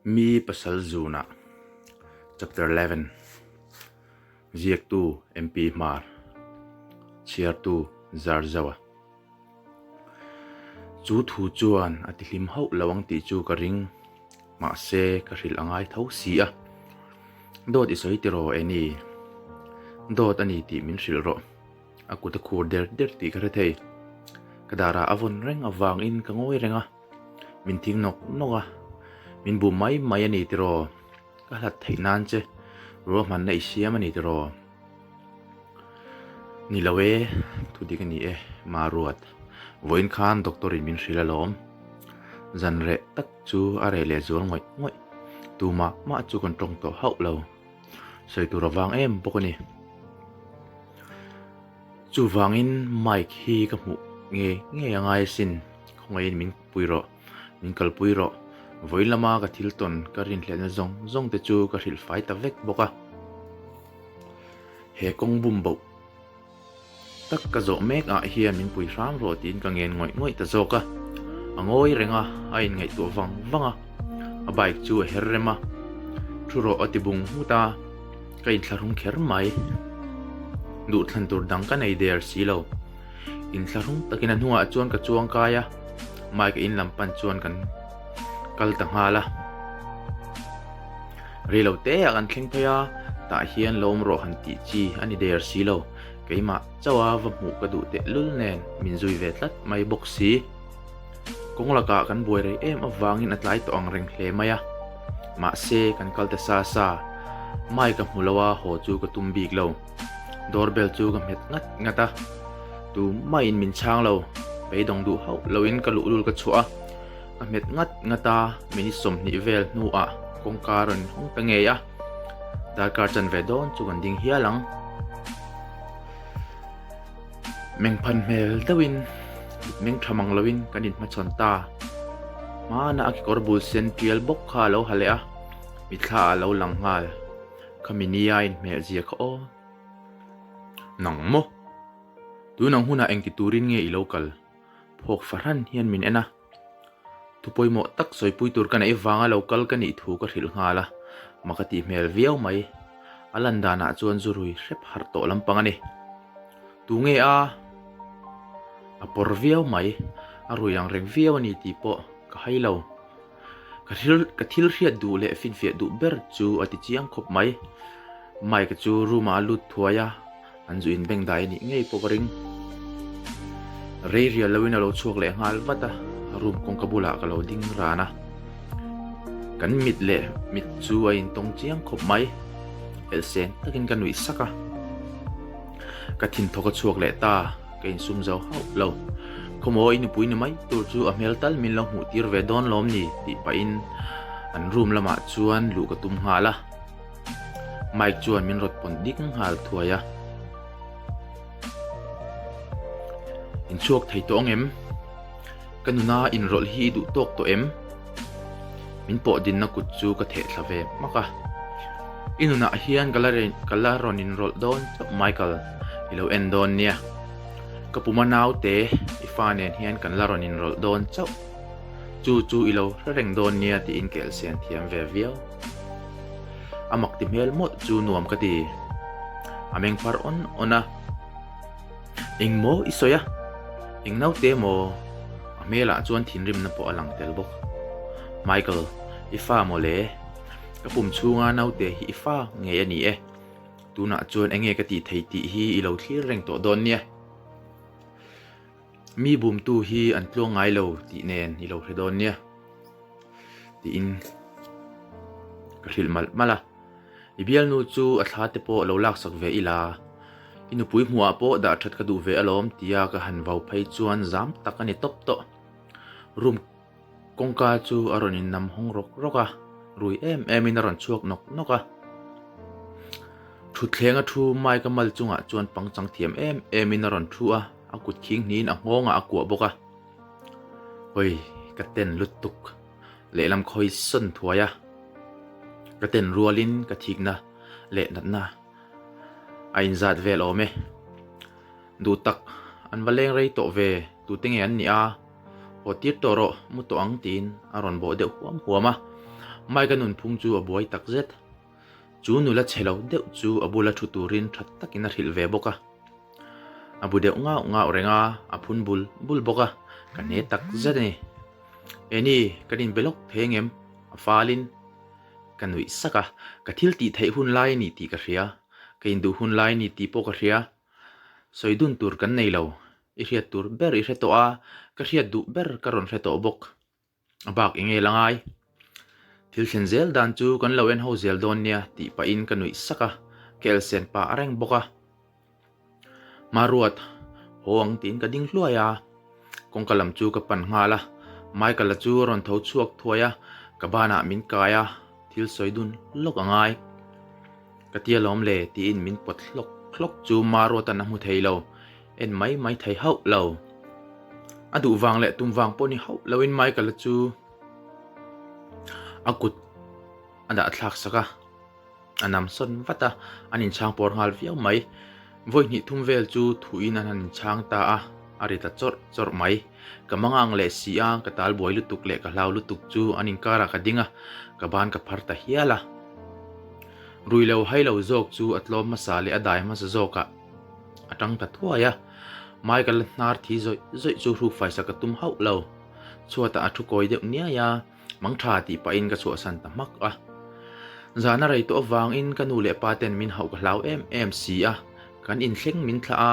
Mi pasal zunah Chapter 11 Ziaktu MP Hmar Chhiartu Zarzawa Chu thu chuan a tihlim hauh lo ang tih chu ka ring mahse ka hrilh a ngai tho si a. Dawt i sawi tiraw Annie? Dawt a ni tih min hrilh rawh. A kut a khur der der tih ka hre thei. Ka darah a vawn reng avangin ka ngawi reng a. Min thing nawk nawk a, min bu mai mai a ni tiraw? Ka hlat theih nan che ruahmanna i siam a ni tiraw? Ni lo e, thu dik a ni e, Maruat. Vawiin khan doctor in min hrilh alawm. Zan reh tak chu a reh leh zual ngawih ngawih. Tumah mah chu kan tawng tawh hauh lo. Sawi tur avang em bawk a ni. Chuvangin Mike hi ka hmuh ngei ngei a ngai asin, khawngaihin min pui rawh, min kalpui rawh. Vawi lama ka thil tawn ka rinhlelhna zawng zawng te chu ka hrilh fai ta vek bawk a. He kawng bum boh tak ka zawh mek ah hian min pui hram rawh tiin ka ngen ngawih ngawih ta zawk a. A ngawi reng a, a inngaihtuah vang vang a, a bike chu a her rem a, thu rawh a ti bung nghut a. Ka inthlahrung kher mai. Duhthlan tur dang ka nei der si lo. Inthlahrung takin a hnungah chuan ka chuang kai a, Mike a in lam pan chuan kan kal ta nghal a. Rei lo te ah kan thleng phei a, tah hian lo awm rawh han tih chi a ni der si lo. Keimah chauha va hmuh ka duh tehlul nen min zui ve tlat mai bawk si. Kawng lakah kan buai rei em avangin a tlai tawh ang reng hle mai a. Mahse, kan kal ta sa sa. Mike a hmu lo a, haw chu ka tum bik lo. Doorbell chu ka hmet ngat ngat a. Tu maiin min chhang lo. Beidawng duh hauh loin ka luhlul ka chhuah a. Ka hmet ngat ngat a, minute 20 vel hnuah kawngka a rawn hawng ta ngei a. Darkar chanve dawn chu kan ding hial ang. Mengphan hmel deuhin meng tha mang loin kan inhmachhawn ta. Hmana a kekawr bul sen tial bawk kha a lo ha leh a, mitthla ah a lo lang nghal. Khami nia inhmeh zia kha aw. Nang maw? Tunang hunah engti turin nge i lo kal? Phawk fahran hian min en a. Thu pawimawh tak sawipui tur ka neih vanga lo kal ka nih thu ka hrilh nghal a, mak a tih hmel viau mai. A lan danah chuan zu rui hrep harh tawh lampang a ni. Tu nge a? A pawr viau mai, a rui ang reng viau a ni tih pawh ka hai lo. Ka thil ka thil hriat duh leh finfiah duh ber chu a ti chiang khawp mai. Mike-a chu room-ah a lut thuai a. An zu inbeng dai anih ngei pawh ka ring. Rei rial loin a lo chhuak leh nghal vat a, room kawngka bulah ka lo ding ran a. Kan mit leh mit chu a intawng chiang khawp mai. Elhsen takin ka nuih sak a. Ka thinthawk a chhuak leh ta, ka insum zo hauh lo. Khawmaw i nupui ni mai tur chu a hmel tal min lo hmuh tir ve dawn lawm ni tih pahin an room lamah chuan luh ka tum nghal a. Mike chuan min rawt pawn dik nghal thuai a. Inchhuak thei tawh ang em? Ka nuna inrawlh hi i duh tawk tawh em? Min pawh dinna kut chu ka theh thla ve hmak a. I nunah hian ka la ka la rawn inrawlh dawn chauh Michael, i lo en dawn nia. Ka puma naute i fa nen hian kan la rawn inrawlh dawn chauh. Chu chu i lo hre reng dawn nia tiin ka elhsian thiam ve viau. A mak ti hmel mawlh chu nuam ka ti. A meng far awn awn a. Eng maw i sawi a? Eng naute maw? A hmelah chuan thinrimna pawh a lang tel bawk. Michael, i fa maw le? Ka pum chhunga naute hi i fa ngei a ni e. Tunah chuan enge ka tih thei tih hi i lo thlir reng tawh dawn nia. Mi bumtu hi an tluang ngai lo tih nen i lo hre dawn nia. Tiin ka hrilh malh malh a. I bialnu chu a thla te pawh lo laksak ve ila, i nupui hmuhah pawh dah that ka duh ve alawm tia ka han vau phei chuan zam tak a ni tawp tawh. Room kawngka chu a rawn innam hawng rawk rawk a, rui em em in a rawn chhuak nawk nawk a. Thutthleng a thu Mike a mal chungah chuan pangchang thiam em em in a rawn thu a, a kut khing hnihin a nghawngah a kuah bawk a. Hawi, ka ten lutuk. Lehlam khawi sawn thuai a, ka ten rualin ka thikna leh natna a inzat vel awm e. Duh tak, an va leng rei tawh ve, tute nge an nih a? Haw tir tawh rawh, mu tawh ang tiin a rawn bawh deuh huam huam a. Mike-a nunphung chu a buai tak zet. Chu nula chhe lo deuh chu a bula thu turin tha takin a hrilh ve bawk a. A bu deuh ngauh ngauh reng a, a phun bul bul bawk a, ka hne tak zet a ni. Eni, kan inbe lawk thei angem? A falin ka nuih sak a, ka thil tih theih hun lai a ni tih ka hria, ka induh hun lai a ni tih pawh ka hria. Sawi dun tur kan nei lo, i hriat tur ber i hre tawh a, ka hriat duh ber ka rawn hre tawh bawk. A bak eng nge la ngai? Thil thlen zel dan chu kan lo en ho zel dawn nia tih pahin ka nuih sak a, ka elsen pah reng bawk a. Maruat, haw ang tiin ka ding hluai a, kawngka lam chu ka pan nghal a, Michael-a chu a rawn tho chhuak thuai a, ka banah min kai a, thil sawi dun lawk a ngai. Ka tia lawm le tiin min pawt hlawk hlawk chu Maruatan a hmu thei lo, en mai mai thei hauh lo. A duh vang leh tum vang pawh ni hauh loin Michael-a chu a kut a dah thlak sak a, a nam sawn vat a, an inchhang pawr nghal viau mai. Vawi hnih thum vel chu thuin an han inchhang ta a, a ri ta chawrh chawrh mai. Ka mangang leh si a, ka tal buai lutuk leh ka hlau lutuk chu an inkarah ka ding a, ka ban ka phar ta hial a. Rui lo hai lo zawk chu a tlawm hmasa leh a dai hmasa zawkah a tang ta thuai a, Michael-a hnar thi zawih zawih chu hruk faisa ka tum hauh lo. Chhuatah a thu kawi deuh niai a, mang tha tih pahin ka chhuahsan ta hmak a. Zan a rei tawh avangin ka nu leh pa ten min hauh ka hlau em em si a, kan inthleng min thlah a,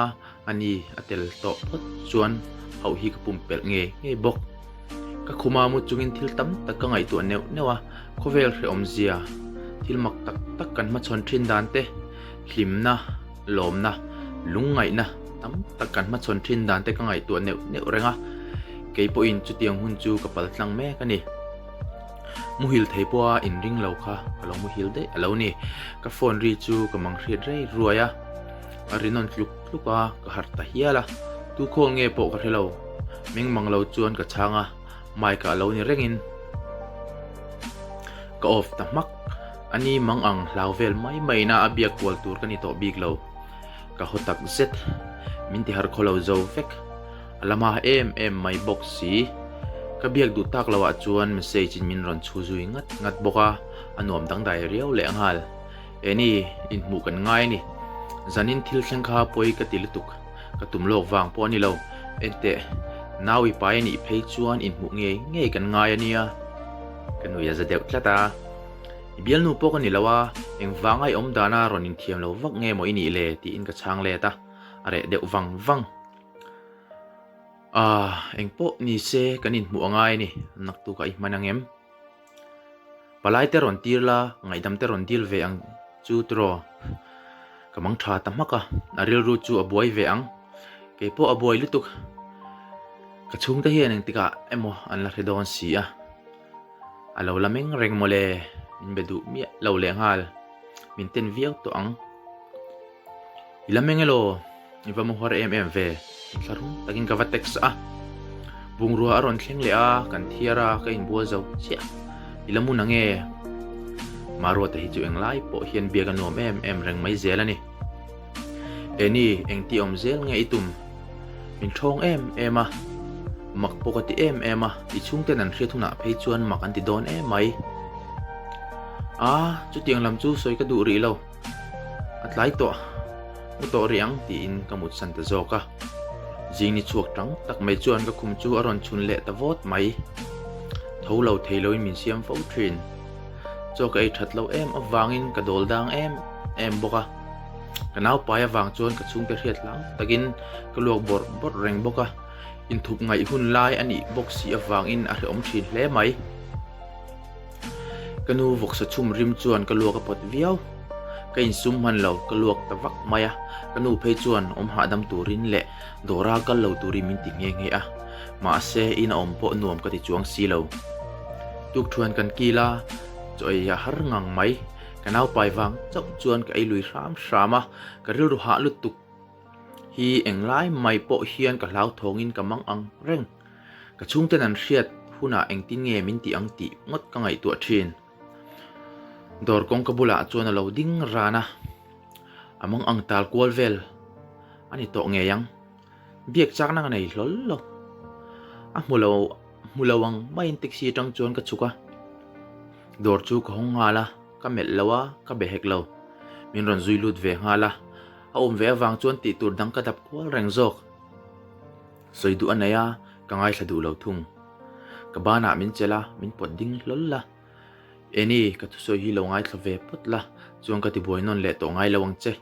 ani a tel tawh phawt chuan hauh hi ka pumpelh ngei ngei bawk. Ka khuma mu chungin thil tam tak ka ngaihtuah neuh neuh a, khawvel hrehawmzia, thil mak tak tak kan hmachhawn thin dan te, hlimna, lawmna, lungngaihna tam tak kan hmachhawn thin dan te ka ngaihtuah neuh neuh reng a, kei pawhin chutiang hun chu ka pal tlang mek a ni. Muhil thei pawha inring lo kha ka lo muhil daih a lo ni. Ka phone ri chu ka mang hriat rei ruai a, a ri nawn tluk tluk a, ka harh ta hial a, tu call nge pawh ka hre lo. Meng mang lo chuan ka chhang a, mic ah lo ni rengin ka off ta hmak. A ni mang ang hlau vel mai mai na a biak kual tur ka ni tawh bik lo. Ka haw tak zet. Min ti har khaw lo zo vek. A la hma em em mai bawk si. Ka biak duh tak loh ah chuan message in min rawn chhu zui ngat ngat bawk a, a nuam dangdai riau leh nghal. Eni, inhmuh kan ngai a ni. Zanin thil thleng kha pawi ka ti lutuk. Ka tum lawk vang pawh a ni lo. Enteh, nau i pai a nih phei chuan inhmuh ngei ngei kan ngai a nia. Ka nui a za deuh tlat a. I bialnu pawh ka ni lo a, engvanga i awm dana rawn inthiam lo vak nge maw i nih le? tiin ka chhang let a, a reh deuh vang vang. Aah, engpawh ni se kan inhmuh a ngai a ni, naktukah i hman ang em? Palai te rawn tir la, ngaihdam te rawn dil ve ang chu tiraw? Ka mang tha ta hmak a, a rilru chu a buai ve ang. Kei pawh a buai lutuk. Ka chhungte hian engtikah emaw an la hre dawn si a. A lo la meng reng mawle, min be duh miah lo leh nghal. Min ten viau tawh ang. I la meng elaw? I va muhar em em ve, inthlahrung takin ka va text a. Bungrua a rawn thleng leh a, kan thiar a, ka inbual zo chiah. I la mun ange? Maruata hi chu englai pawh hian biak a nuam em em reng mai zel a ni. Eni, engti awm zel nge i tum? Min thawng em em a, mak pawh ka ti em em a, i chhungten an hriat hunah phei chuan mak an ti dawn em mai. A, chutiang lam chu sawi ka duh rih lo. A tlai tawh, mu tawh rih ang tiin ka mutsan ta zawk a. Zing ni chhuak tang tak mai chuan ka khum chu a rawn chhun leh ta vawt mai. Tho lo thei loin min siam fo thin. Chaw ka ei that lo em avangin ka dawl dang em em bawk a. Ka nau pai avang chuan ka chhungte hriat hlang takin ka luak bawrh bawrh reng bawk a. Inthup ngaih hun lai a nih bawk si avangin a hrehawm thin hle mai. Ka nu vawksa chhum rim chuan ka luak a pawt viau. Ka insum hman lo, ka luak ta vak mai a. Ka nu phei chuan awm hahdam turin leh dawra kal lo turin min ti nghe nghe a. Mahse, in a awm pawh nuam ka ti chuang si lo. Tukthuan kan kil a, chaw ei a har ngang mai. Ka naupai vang chauh chuan ka ei lui hram hram a, ka rilru hah lutuk hi englai mai pawh hian ka hlauthawngin ka mang ang reng. Ka chhungten an hriat hunah engtin nge min tih ang tih ngawt ka ngaihtuah thin. Dawr kawngka bulah chuan a lo ding ran a, a mang ang tal kual vel a ni tawh ngei ang. Biak chakna ka nei hlawl lo. A hmu lo hmu lo ang maiin taxi atang chuan ka chhuk a. Dawr chu ka hawng nghal a, ka melh lo a, ka be hek lo. Min rawn zui lut ve nghal a, a awm ve avang chuan tih tur dang ka dap kual reng zawk. Sawi duh a nei a, ka ngaithla duh lo thung. Ka banah min chelh a, min pawt ding hlawl a. Eni, ka thusawi hi lo ngaithla ve phawt la, chuan ka tibuai nawn leh tawh ngai lo ang che.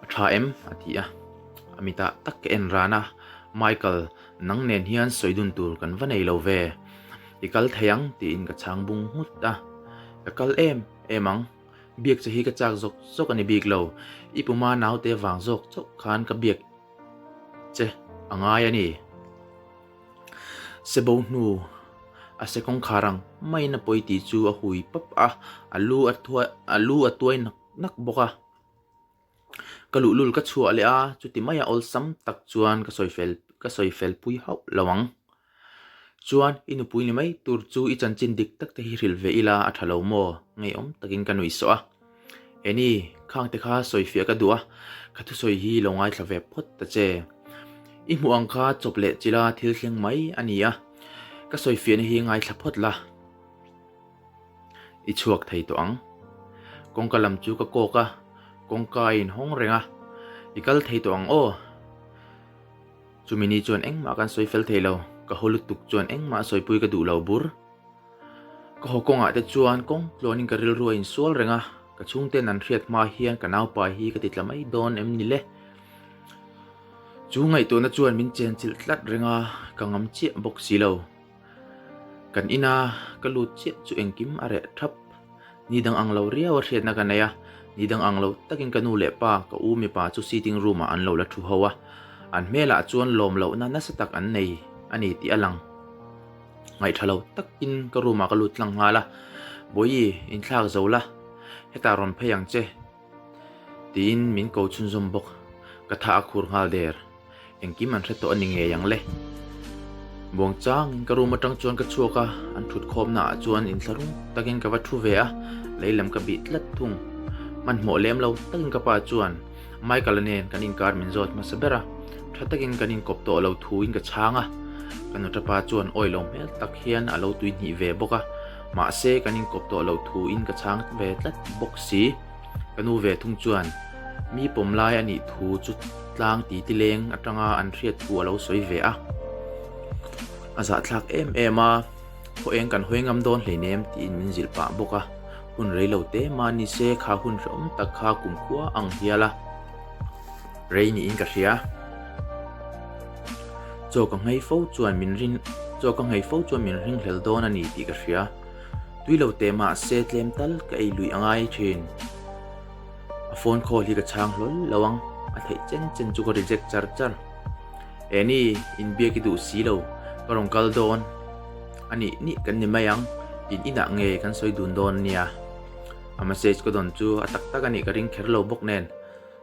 A tha em? a ti a. A mitah tak ka en ran a, Michael, nang nen hian sawi dun tur kan va nei lo ve. I kal thei ang tiin ka chhang bung nghut a. Ka kal em em ang. Biak che hi ka chak zawk zawk a ni bik lo. I puma naute vang zawk chauh khan ka biak che a ngai a ni. Sebo hnu a se kawngkhar ang maiin a pawi tih chu a hui pap a, a lu a thuai a lu a tuai nak nak bawk a. Ka luhlul ka chhuah leh a, chuti maia awlsam tak chuan ka sawi fel ka sawi fel pui hauh lo ang. Chuan i nupui ni mai tur chu i chanchin dik tak te hi hrilh ve ila a tha lo maw? Ngeiawm takin ka nuih sawh a. Eni, khang te kha sawifiah ka duh a, ka thusawi hi lo ngaithla ve phawt ta che. I hmuh ang kha chawp leh chila thil thleng mai a ni a, ka sawifiahna hi ngaithla phawt la. I chhuak thei tawh ang. Kawngka lam chu ka kawk a, kawngka a inhawng reng a, I kal thei tawh ang aw. Chumi ni chuan engmah kan sawi fel thei lo, ka haw lutuk chuan engmah sawipui ka duh lo bur. Ka haw kawngah te chuan kawng tluanin ka rilru a insual reng a, ka chhungten an hriat hma hian ka naupa hi ka ti tla mai dawn em ni le? Chu ngaihtuahna chuan min chenchilh tlat reng a, ka ngam chiah bawk si lo. Kan ina ka lut chiah chu engkim a reh thap. Ni dang ang lo riau a hriatna ka nei a, ni dang ang lo takin ka nu leh pa, ka u mipa chu sitting room ah an lo la thu ho a, an hmelah chuan lawm lohna nasa tak an nei a ni tih a lang. Ngaihtha lo takin ka room ah ka lut tlang nghal a, Bawihi, inthlak zo la, hetah rawn phei ang che tiin min ko chhunzawm bawk, ka tha a khur nghal der. Engkim an hre tawh a ni ngei ang le. Buang changin ka room atang chuan ka chhuak a, an thut khawmna ah chuan inthlahrung takin ka va thu ve a, lei lam ka bih tlat thung. Hmanhmawh lem lo takin ka pa chuan Michael-a nen kan inkar min zawt hmasa ber a, tha takin kan inkawp tawh lo thuin ka chhang a. Ka nuṭa pa chuan awi lo hmel tak hian a lo tuihnih ve bawk a, mahse kan inkawp tawh lo thuin ka chhang ve tlat bawk si. Ka nu ve thung chuan mi pawm lai a nih thu chu tlang ti ti leng atanga an hriat thu a lo sawi ve a. A zahthlak em em a, khaw eng kan hawi ngam dawn hleinem tiin min zilh pah bawk a. Hun rei lo te mah ni se kha hun hrehawm tak kha kumkhua ang hial a rei niin ka hria. Chaw ka nghei fo chuan min rin chaw ka nghei fo chuan min ringhlel dawn a ni tih ka hria. Tui lo teh mah se tlem tal ka ei luih a ngai thin. A phone call hi ka chhang hlawl lo ang, a theih chen chen chu ka reject char char. Eni, inbiak i duh si lo, ka rawn kal dawn a nih nih kan ni mai ang, in inah nge kan sawi dun dawn a nia. A message ka dawn chu a tak tak a nih ka ring kher lo bawk nen,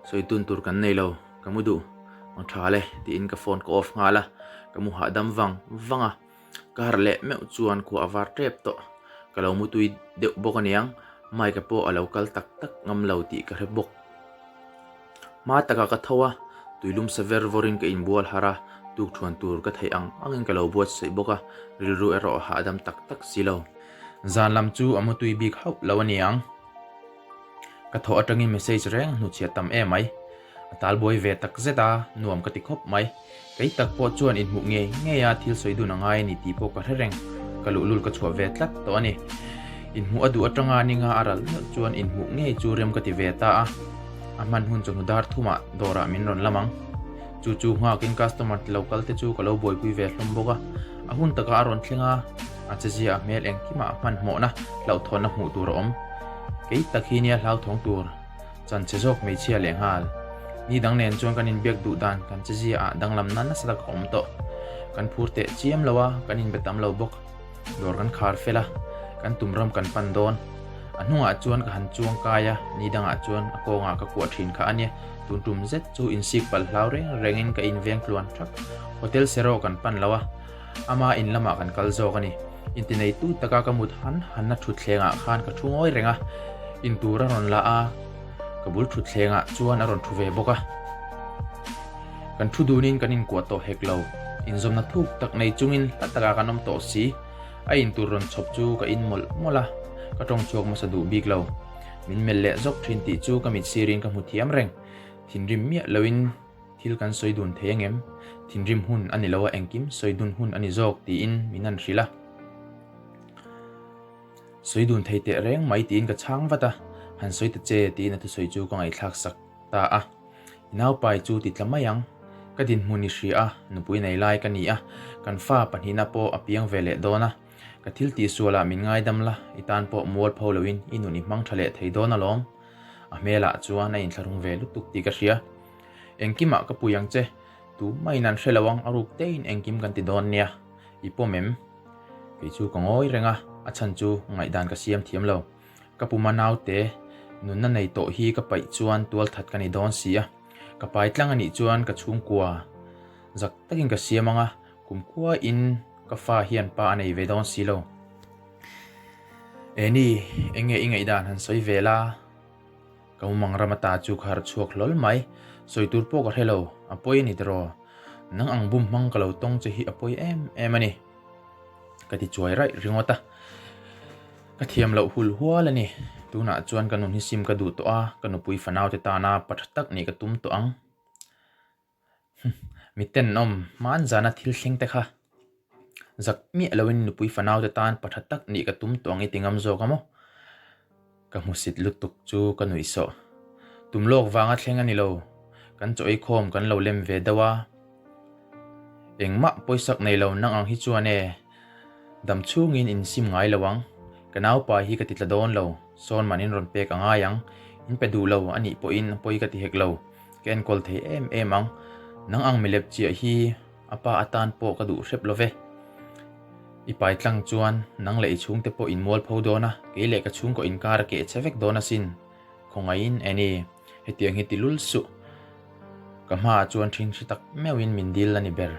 sawi dun tur kan nei lo, ka mu duh ang tha le tiin ka phone ka off nghal a, ka mu hahdam vang vang a. Ka harh leh meuh chuan khua a var tep tawh. Ka lo mutui deuh bawk aniang, Mike-a pawh a lo kal tak tak ngam lo tih ka hre bawk. Hma takah ka tho a, tuilum sa ver vawrin ka inbual harh a, tukthuan tur ka theih ang angin ka lo buatsaih bawk a, rilru erawh a hahdam tak tak si lo. Zan lam chu a mutui bik hauh lo aniang. Ka thawh atangin message reng hnuchhiat tam em mai. A talbuai ve tak zet a, nuam ka ti khawp mai. Kei tak pawh chuan inhmuh ngei ngei a thil sawi dun a ngai a ni tih pawh ka hre reng. Ka luhlul ka chhuah ve tlat tawh a ni. Inhmuh a duh atanga ninga a ral meuh chuan inhmuh ngei chu rem ka ti ve ta a. A hman hun chawhnu dar thumah dawrah min rawn lam ang. Chu chu nghakin customer ti lo kal te chu ka lo buaipui ve hlawm bawk a. A hun takah a rawn thleng a, a chezia a hmel engkimah hmanhmawhna hlauhthawnna hmuh tur a awm. Kei tak hi nia hlauthawng tur. Chan che zawk hmeichhia leh nghal. Ni dang nen chuan kan inbiak duh dan kan chezia ah danglamna nasa tak a awm tawh. Kan phur teh chiam lo a, kan inbe tam lo bawk. Dawr kan khar fel a, kan tum ram kan pan dawn. A hnungah chuan ka han chuang kai a, ni dangah chuan a kawngah ka kuah thin kha a nia. Tun tum zet chu insik palh hlau reng rengin ka inveng tluan thak. Hotel Sero kan pan lo a. Ama in lamah kan kal zawk a ni. Intineitu taka ka mut han hanna thutthlengah khan ka thu ngawi reng a, intur a rawn la a, ka bul thutthlengah chuan a rawn thu ve bawk a. Kan thu dunin kan inkuah tawh hek lo, inzawmna thuk tak nei chungin hla takah kan awm tawh si. A intur rawn chhawp chu ka in mawlh mawlh a. Ka tawng chhuak hmasa duh bik lo. Min melh leh zawk thin tih chu ka mit sirin ka hmu thiam reng. Thinrim miah loin thil kan sawi dun thei angem? Thinrim hun a ni lo a, engkim sawi dun hun a ni zawk tiin min han hrilh a. Sawi dun thei teh reng mai tiin ka chhang vat a, han sawi ta che tiin a thusawi chu ka ngaihthlak sak ta a. I naupai chu ti tla mai ang. Ka dinhmun i hria a, nupui nei lai ka ni a, kan fa pahnihna pawh a piang ve leh dawn a. Ka thil tihsualah min ngaidam la, i tan pawh mual pho loin i nun i hmang tha leh thei dawn alawm. A hmelah chuan a inthlahrung ve lutuk tih ka hria. Engkimah ka pui ang che, tumah in an hre lo ang, a ruk tein engkim kan ti dawn nia. I pawm em? Kei chu ka ngawi reng a, a chhan chu ngaihdan ka siam thiam lo. Ka puma naute nunna nei tawh hi ka paih chuan tualthat ka ni dawn si a, ka pai tlang a nih chuan ka chhungkua zak takin ka siam ang a, kumkhuain ka fa hian pa a nei ve dawn si lo. Eni, eng nge i ngaihdan han sawi ve la? Ka mumang ram ata chu ka harh chhuak hlawl mai. Sawi tur pawh ka hre lo, a pawi a ni tiraw? Nang ang bum hmang ka lo tawng che hi a pawi em em a ni. Ka ti chuai raih ringawt a. Ka thiam loh hul hual a ni. Tunah chuan ka nun hi sim ka duh tawh a, ka nupui fanaute tana pa tha tak nih ka tum tawh ang. Mi tenawm hman zana thil thleng te kha zak miah loin nupui fanaute tan pa tha tak nih ka tum tawh ang i ti ngam zawk a maw? Ka hmusit lutuk chu ka nuih sawh. Tum lawk vanga thleng a ni lo. Kan chaw ei khawm kan lo lem ve deuh a. Engmah pawisak nei lo nang ang hi chuan e, dam chhungin in sim ngai lo ang. Ka naupa hi ka ti tla dawn lo, sawn man in rawn pek a ngai ang. In pe duh lo a nih pawhin a pawi ka ti hek lo. Ka enkawl thei em em ang. Nang ang milep chiah hi a pa atan pawh ka duh hrep lo ve. I pai tlang chuan nang leh i chhungte pawh in mual pho dawn a, kei leh ka chhungkaw inkar a keh che vek dawn asin. Khawngaihin Annie, hetiang hi ti lul suh. Ka hmaah chuan thin hri tak meuhin min dil a ni ber.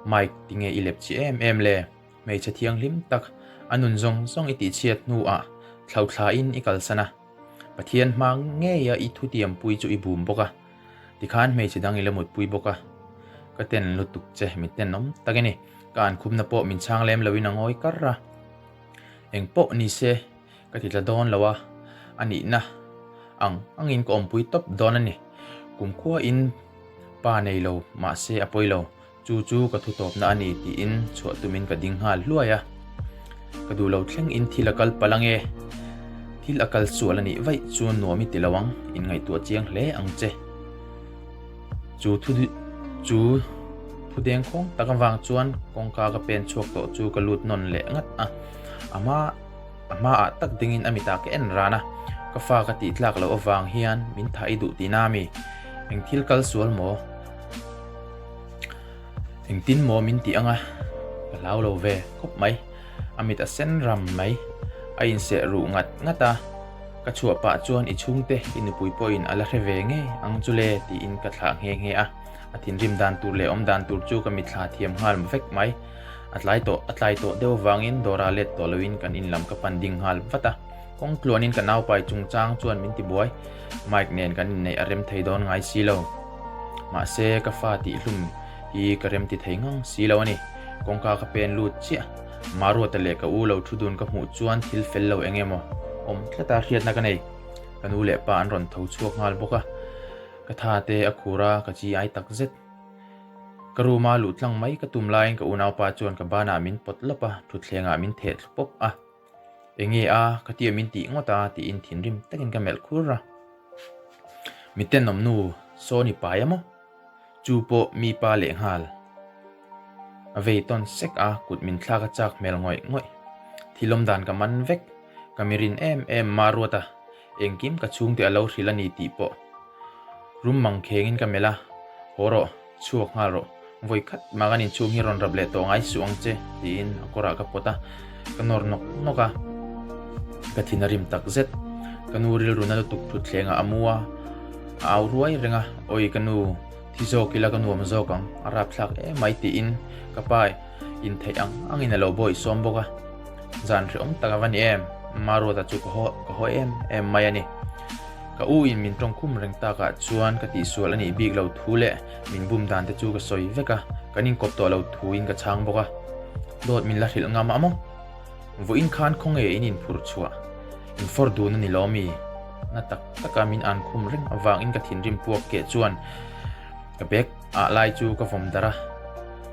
Mike, tinge i lep chi em em le? Hmeichhe thianghlim tak, a nun zawng zawng i tihchhiat hnuah thlauhthlain i kalsan a. Pathian hma ngeia i thutiampui chu i bum bawk a, tikhan hmeichhe dang i la mutpui bawk a. Ka ten lutuk che, mi tenawm tak i ni. Ka ankhumna pawh min chhang lem loin a ngawi kar a. Eng pawh ni se, ka ti tla dawn lo a, a nihna ang angin ka awmpui tawp dawn a ni. Kumkhuain pa nei lo mahse a pawi lo. Chu chu ka thu tawpna a ni tiin chhuah tumin ka ding nghal hluai a. Ka duh lo thleng in thil a kal palh ange. Thil a kal sual a nih vaih chuan nuam i ti lo ang, in ngaihtuah chiang hle ang che. Chu thu chu thu dengkhawng tak avang chuan kawngka ka pen chhuak tawh chu ka lut nawn leh ngat a. A hma a hmaah tak dingin a mitah ka en ran a, ka fa ka tih tlak loh avang hian min thah i duh tihna a mi? Eng thil kal sual maw? Engtin maw min tih anga? Ka hlau lo ve khawp mai. A mit a sen ram mai. A inseh ruh ngat ngat a, ka chhuah pah chuan i chhungte i nupui pawhin a la hre ve ngei ang chu le tiin ka thlah nghe nghe a. A thinrim dan tur leh awm dan tur chu ka mitthla thiam nghal vek mai. A tlai tawh a tlai tawh deuh avangin dawrah let tawh loin kan in lam ka pan ding nghal vat a. Kawng tluanin ka naupai chungchang chuan min ti buai. Mike nen kan inneih a rem thei dawn ngai si lo. Mahse, ka fa tih hlum hi ka rem ti thei ngang si lo a ni. Kawngka ka pen lut chiah. Maruata leh ka u lo thu dun ka hmuh chuan thil fel lo eng emaw awm tlata hriatna ka nei. Ka nu leh pa an rawn tho chhuak nghal bawk a. Ka tha te a khur a, ka chi ai tak zet. Ka room a luh tlang mai ka tum laiin ka unaupa chuan ka banah min pawt lawp a, thutthlengah min theh thlu pawp a. Enge a, ka tia min tih ngawt a tiin thinrim takin ka melh khur a. Mi tenawm nu sawn i pai a maw? Chu pawh mi pa lehnghal. A vei tawn sek a, kut min thlak a chak hmel ngawih ngawih. Thil awm dan ka man vek, ka mi rin em em Maruata engkim ka chhungte a lo hrilh a ni tih pawh Rum mang khengin ka melh a, Haw rawh, chhuak nghal rawh, vawi khat mah kan inchhung hi rawn rap leh tawh ngai suh ang che, tiin a kawrah ka pawt a, ka nawr nawk nawk a. Ka thin a rim tak zet. Ka nu rilru na lutuk thutthlengah a mu a, a au ruai reng a, Awi ka nu, thi zawk ila ka nuam zawk ang, a rapthlak emai tiin ka pa in theih ang angin a lo bawih sawm bawk a. Zan hrehawm tak a va ni em, Maruata chu ka haw ka haw em em mai a ni. Ka u in min tawngkhum reng takah chuan ka tihsual a nih bik lo thu leh min bum dan te chu ka sawi vek a, kan inkawp tawh lo thu in ka chhang bawk a. Dawt min la hrilh ngam a maw? Vawiin khan khawnge in inphurh chhuah? In fawr dun a ni lo mi? Na tak taka min an khum reng avangin ka thinrim puak keh chuan ka bag ah lai chu ka vawm darh a,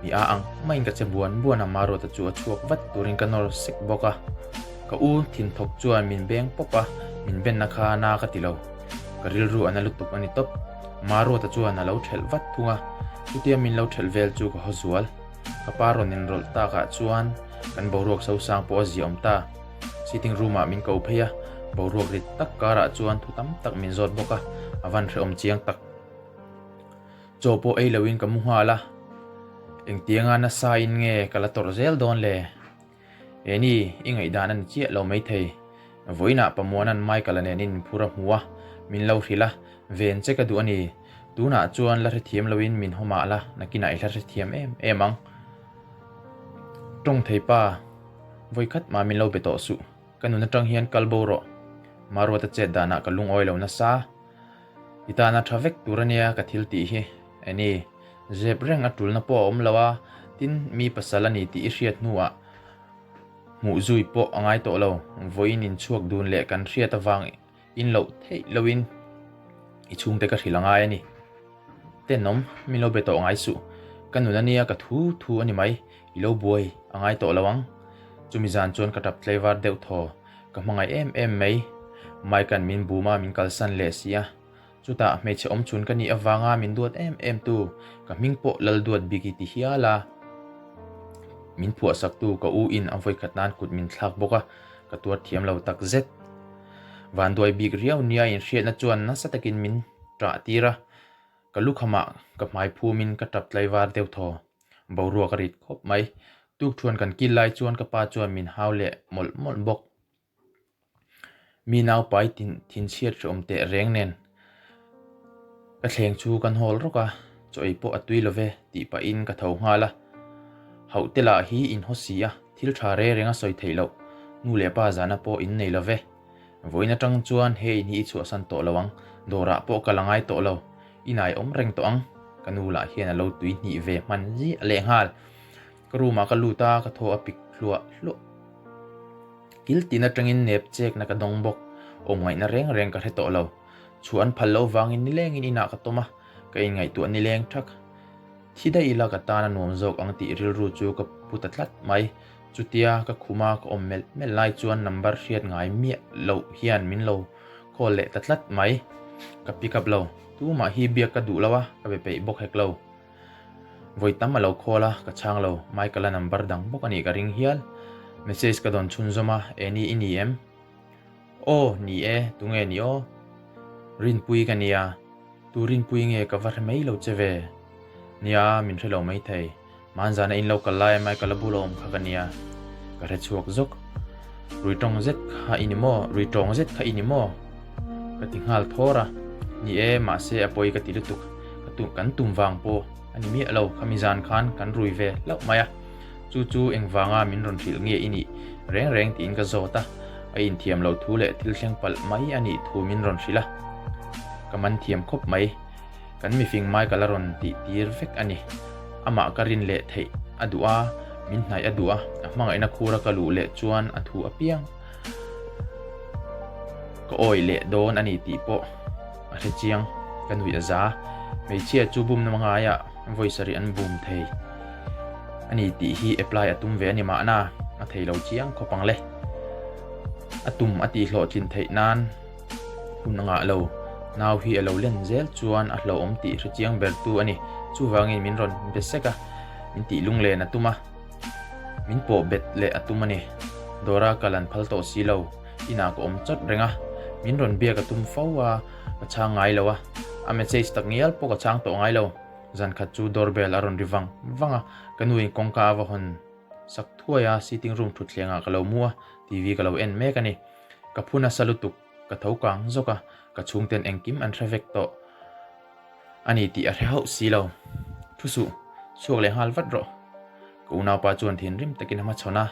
mi a ang maiin ka che buan buan a, Maruata chu a chhuak vat turin ka nawr sek bawk a. Ka u thinthawk chuan min beng pawp a, min benna kha na ka ti lo. Ka rilru a na lutuk a ni tawp. Maruata chuan a lo thelh vat thung a, chutia min lo thelh vel chu ka haw zual. Ka pa rawn inrawlh takah chuan kan boruak sosang pawh a ziaawm ta. Sitting room ah min ko phei a, boruak rit tak karah chuan thu tam tak min zawt bawk a, a van hrehawm chiang tak. Chaw pawh ei loin ka mu nghal a, engtianga nasa in nge ka la tawrh zel dawn le? Eni, i ngaihdan a ni chiah lo maithei. Vawiinah Pamuana'n Michael-a nen in inphur a hmu a, min lo hrilh a, ven che ka duh a ni. Tunah chuan la hrethiam loin min haw mah la, nakinah i hla hrethiam em em ang. Tawng thei pa, vawikhat mah min lo be tawh suh. Ka nun atang hian kal bo rawh. Maruata chet danah ka lungawi lo nasa. I tana tha vek tur ania ka thil tih hi. Eni, zep reng a tulna pawh a awm lo a, tin mi pasal a ni tih i hriat hnuah hmuh zui pawh a ngai tawh lo. Vawiin inchhuak dun leh kan hriat avang in loh theih loin i chhungte ka hrilh a ngai a ni. Tenawm, min lo be tawh ngai suh. Ka nun ania ka thu thu a ni mai, i lo buai a ngai tawh lo ang. Chumi zan chuan ka tap tlaivar deuh thaw, ka hmangaih em em mai. Mike-a'n min bum a, min kalsan leh si a. Chutah hmeichhe awmchhun ka nih avanga min duat em em tu, ka hming pawh Lalduat Biki ti hial a. Min phuahsaktu ka u in a vawikhat nan kut min thlak bawk a, ka tuar thiam lo tak zet. Vanduai bik riau nia inhriatna chuan nasa takin min ṭah tir a, ka lukhamah ka hmai phumin ka ṭap tlaivar deuh thaw. Boruak a rit khawp mai. Tukṭhuan kan kil lai chuan ka pa chuan min hau leh mawlh mawlh bawk. Mi naupai thinchhiat hrehawm teh reng nen ka thleng chu kan hawl rawk a, chaw ei pawh a tui lo ve tih pahin ka tho nghal a. Hauhte lah hi in haw si a, thil tha re reng a sawi theih loh, nu leh pa zahna pawh in nei lo ve. Vawiin atang chuan he in hi i chhuahsan tawh lo ang, dawrah pawh ka la ngai tawh lo, i nai awm reng tawh ang, ka nu lah hian a lo tui hnih ve hman ziah lehnghal. Ka room ah ka lut a, ka thaw a pik hluah hluah. Kil tin atangin nep chekna ka dawng bawk. Awm ngaihna reng reng ka hre tawh lo. Chhuah an phal loh vangin nilengin inah ka tawm a, ka inngaihtuah nileng thak. Thi daih ila ka tan a nuam zawk ang tih rilru chu ka pu ta tlat mai. Chutia ka khuma ka awm melh melh lai chuan number hriat ngai miah loh hian min lo call leh ta tlat mai. Ka pick up lo. Tumah hi biak ka duh lo a, ka be peih bawk hek lo. Vawi tam a lo call a, ka chhang lo. Michael-a number dang bawk a nih ka ring hial. Message ka dawn chhunzawm a, Eni i ni em? Aw, ni e, tunge ni aw? Rinpui ka nia. Tu Rinpui nge ka va hre mai lo che ve? Nia, min hre lo maithei. Hmanzana in lo kal laia Michael-a bula awm kha ka nia. Ka hre chhuak zawk. Rui tawng zet kha i ni maw? Rui tawng zet kha i ni maw? Ka ti nghal thawr a. Ni e, mahse a pawi ka ti lutuk. Ka tum, kan tum vang pawh a ni miah lo. Khami zan khan kan rui ve hlauh mai a. Chu chu engvanga min rawn hrilh nge i nih reng reng tiin ka zawt a. A inthiam loh thu leh thil thleng palh mai a nih thu min rawn hrilh a. Ka man thiam khawp mai. Kan mifing Michael a rawn tih tir vek a ni. Amah ka rin leh theih a duh a, min hnaih a duh a, a hmangaihna khura ka luh leh chuan a thu apiang ka awih leh dawn a ni tih pawh a hre chiang. Ka nuih a za. Hmeichhia chu bumna hmangaiah vawi sarih an bum thei a ni tih hi apply a tum ve a ni mahna a thei lo chiang khawp ang le. A tum a tihhlawhtlin theih nan. Hun a ngah lo. Nau hi a lo len zel chuan a hlauhawm tih hre chiang ber tu a ni. Chuvangin min rawn be sek a, min tih lunglen a tum a, min pawh bet leh a tum a ni. Dawra kal an phal tawh si lo, inah ka awm chawt reng a, min rawn biak a tum fo a, ka chhang ngai lo a, a message tak ngial pawh ka chhang tawh ngai lo. Zan khat chu doorbell a rawn ri vang vang a, ka nuin kawngka a va hawn sak thuai a, sitting room thutthlengah ka lo mu a, TV ka lo en mek a ni. Ka phu nasa lutuk, ka tho kang zawk a, ka chhungten engkim an hre vek tawh a ni tih a hre hauh si lo. Thu suh, chhuak leh nghal vat rawh. Ka unaupa chuan thinrim takin a hmachhawn a,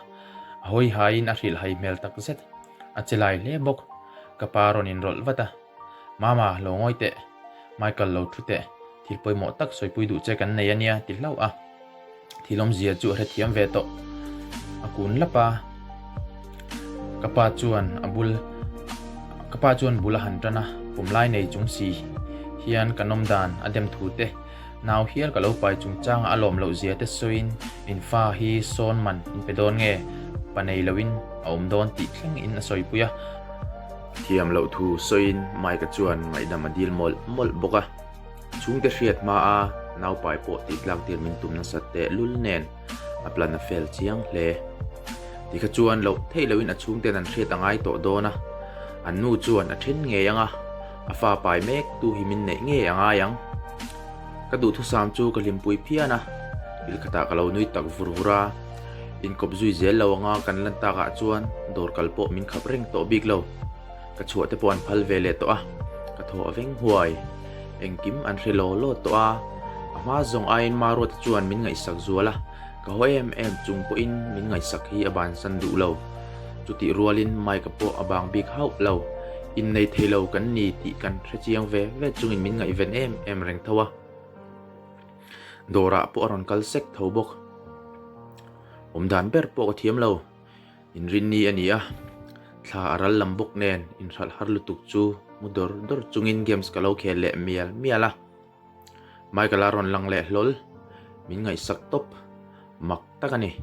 a hawi haiin a hrilh hai hmel tak zet. A che lai hle bawk. Ka pa rawn inrawlh vat a, Mama, lo ngawi teh. Michael lo thu teh. Thil pawimawh tak sawipui duh che kan nei a nia ti hlauh a. Thil awmzia chu a hrethiam ve tawh. A kun lap a, ka pa chuan a bul. Ka pa chuan bul a han tan a, pawmlai nei chung si hian ka nawm dan a dem thu te, nau hial ka lo pai chungchanga a lawm loh zia te sawiin in fa hi sawn man in pe dawn nge, pa nei loin a awm dawn tih thleng in a sawipui a. Thiam loh thu sawiin Mike-a chuan ngaihdam a dil mawlh mawlh bawk a. Chhungte hriat hma a naupai pawh tih tlak tir min tum nasat teh lul nen a plan a fel chiang hle. Tikha chuan loh theih loin a chhungten an hriat a ngai tawh dawn a, an nu chuan a then ngei ang a, a fa pai mek tu hi min neih ngei a ngai ang. Ka duhthusam chu ka hlimpui phian a, thil khatah ka lo nui tak vur vur a, inkawp zui zel lo anga kan lan takah chuan dawr kal pawh min khap reng tawh bik lo. Ka chhuah te pawh an phal ve leh tawh a, ka thaw a veng huai. Engkim an hre law law tawh a, a hma zawng aiin Maruata chuan min ngaihsak zual a, ka haw em em chung pawhin min ngaihsak hi a bansan duh lo. Chutih rualin Mike-a pawh a bang bik hauh lo, innei thei lo kan ni tih kan hre chiang ve ve chungin min ngaihven em em reng tho a. Dawrah pawh a rawn kal sek tho bawk. Awmdan ber pawh ka thiam lo. Inrinni a ni a, thla a ral lam bawk nen inhralh har lutuk chu mu dawr dawr chungin games ka lo khel leh mial mial a. Michael a rawn lang leh hlawl, min ngaihsak tawp, mak tak a ni.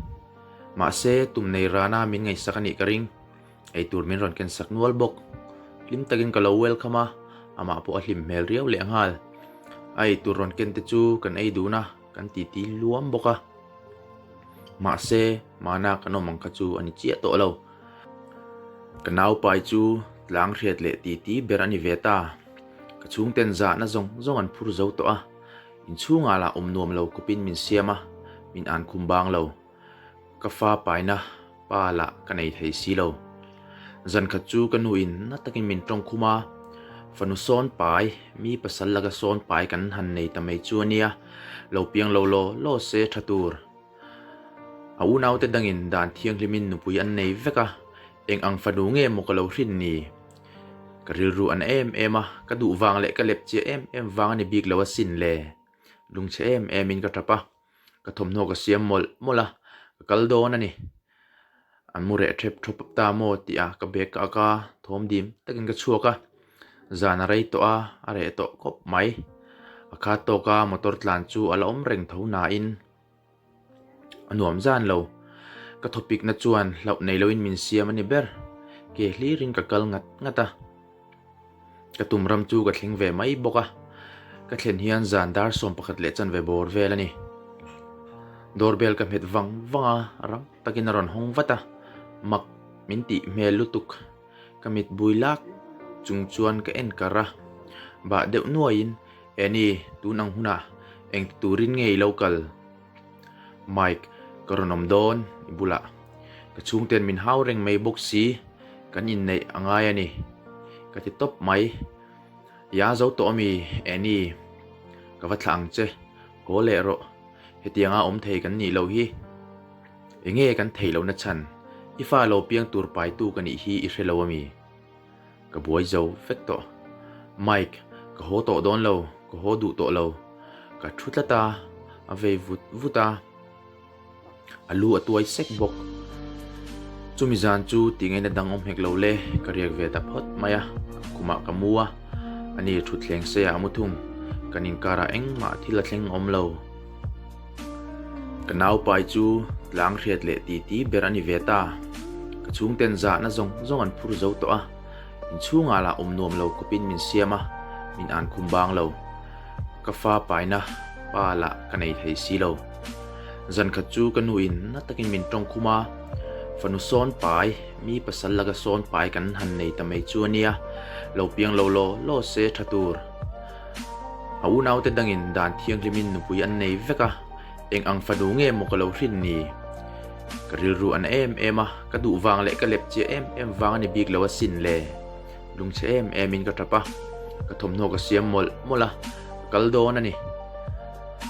Mahse, tum nei rana min ngaihsak a nih ka ring, eitur min rawn kensak nual bawk. Hlim takin ka lo welcome a, amah pawh a hlim hmel riau leh nghal. A eitur rawn ken te chu kan ei dun a, kan titi luam bawk a. Mahse, mahna kan awm ang kha chu a ni chiah tawh lo. Ka naupai chu tlang hriat leh titi ber a ni ve ta. Ka chhungten zahna zawng zawng an phur zo tawh a, inchhungah lah awm nuam lo kawpin min siam a, min an khum bang lo. Ka fa paina pa lah ka nei thei si lo. Zan khat chu ka nu in na takin min tawng khum a, fanu sawn pai, mi pasal laka sawn pai kan han nei ta mai chu a nia, lo piang lo law law se tha tur. A unaute dangin dan thianghlimin nupui an nei vek a, eng ang fanu nge maw ka lo hrin ni? Ka rilru a na em em a, ka duh vang leh ka lep chiah em em vang a ni bik lo asin le. Lungchhe em emin ka tap a. Ka thawmhnaw ka siam mawlh mawlh a, ka kal dawn a ni. An mu reh thep thawp ta maw tih a ka bag ka ak a, thawm dim takin ka chhuak a. Zan a rei tawh a, a reh tawh khawp mai. A khat tawk a motor tlan chu a la awm reng tho nain a nuam zan lo. Ka thawpikna chuan hlauh nei loin min siam a ni ber. Ke hlirin ka kal ngat ngat a. Ka tum ram chu ka thleng ve mai bawk a, ka thlen hian zan dar 11 leh chanve bawr vel a ni. Doorbell ka hmet vang vang a, rang takin a rawn hawng vat a, mak min tih hmel lutuk. Ka mit bui lak chung chuan ka en kar a, bah deuh nuaiin, Annie, tun ang hunah eng ti turin nge i lo kal? Mike, ka rawn awm dawn i bulah. Ka chhungten min hau reng mai bawk si, kan inneih a ngai a ni. Ka ti tawp mai. Ya zo tawh ami, Annie? Ka va thlah ang che, haw leh rawh. Hetianga awm thei kan nih loh hi. Enge kan theih lohna chhan? I fa lo piang tur paitu ka nih hi i hre lo ami? Ka buai zo vek tawh. Mike, ka haw tawh dawn lo, ka haw duh tawh lo. Ka thu tlat a, a vei vut vut a. A lu a tuai sek bawk. Chumi zan chu tingeina dang awm hek lo le, ka riak ve ta phawt mai a. Khumah ka mu a, ani thutthleng seiah a mu thung. Kan inkarah engmah thil a thleng awm lo. Ka naupai chu tlang hriat leh titi ber a ni ve ta. Ka chhungten zahna zawng zawng an phur zo tawh a, inchhungah lah awm nuam lo khawpin min siam a, min an khum bang lo. Ka fa paina pa lah ka nei thei si lo. Zan khat chu ka nu in na takin min tawng khum a, fanu sawn pai, mi pasal laka sawn pai kan han nei ta mai chu a nia, lo piang lo law law se tha tur. A unaute dangin dan thianghlimin nupui an nei vek a, eng ang fanu nge maw ka lo hrin ni? Ka rilru a na em em a, ka duh vang leh ka lep chiah em em vang a ni bik lo asin le. Lungchhe em emin ka tap a, ka thawmhnaw ka siam mawlh mawlh a, ka kal dawn a ni.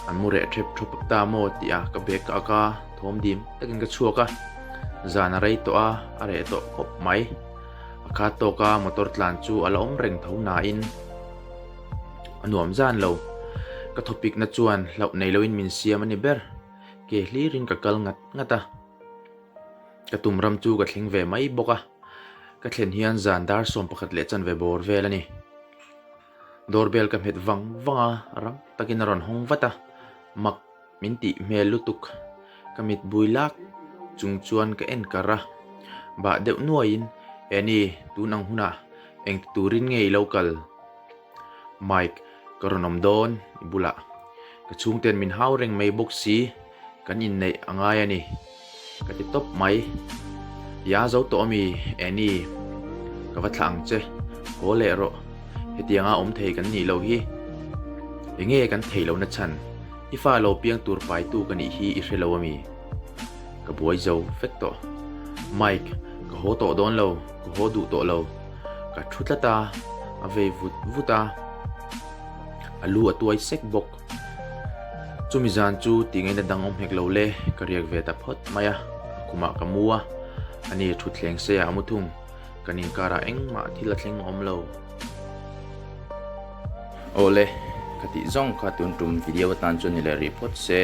An mu reh thep thawp ta maw tih a ka bag ka ak a, thawm dim takin ka chhuak a, zan a rei tawh a, a reh tawh khawp mai. A khat tawk a motor tlan chu a la awm reng tho nain. A nuam zan lo. Ka thawpikna chuan hlauh nei loin min siam a ni ber. Ke hlirin ka kal ngat ngat a. Ka tum ram chu ka thleng ve mai bawk a. Ka thlen hian zan dar 11 leh chanve bawr vel a ni. Doorbell ka hmet vang vang a, rang takin a rawn hawng vat a, mak min tih hmel lutuk. Ka mit bui lak chung chuan ka en kar a, bah deuh nuaiin, Annie, tun ang hunah eng ti turin nge i lo kal? Mike, ka rawn awm dawn i bulah. Ka chhungten min hau reng mai bawk si, kan inneih a ngai a ni. Ka ti tawp mai. I a zo tawh ami, Annie? Ka va thlah ang che. Haw leh rawh. Hetianga awm thei kan nih loh hi. Enge kan theih lohna chhan? I fa lo piang tur paitu ka nih hi i hre lo ami? Ka buai zo vek tawh. Mike, ka haw tawh dawn lo, ka haw duh tawh lo. Ka thu tlat a, a vei vut vut a, a lu a tuai sek bawk. Chumi zan chu tih ngaihna dang awm hek lo le, ka riak ve ta phawt mai a, a khumah ka mu a, ani thutthleng seiah a mu thung, kan inkarah engmah thil a thleng awm lo. Awle, ka tih zawng kha tun tum video atan chuan ni leh rih phawt se.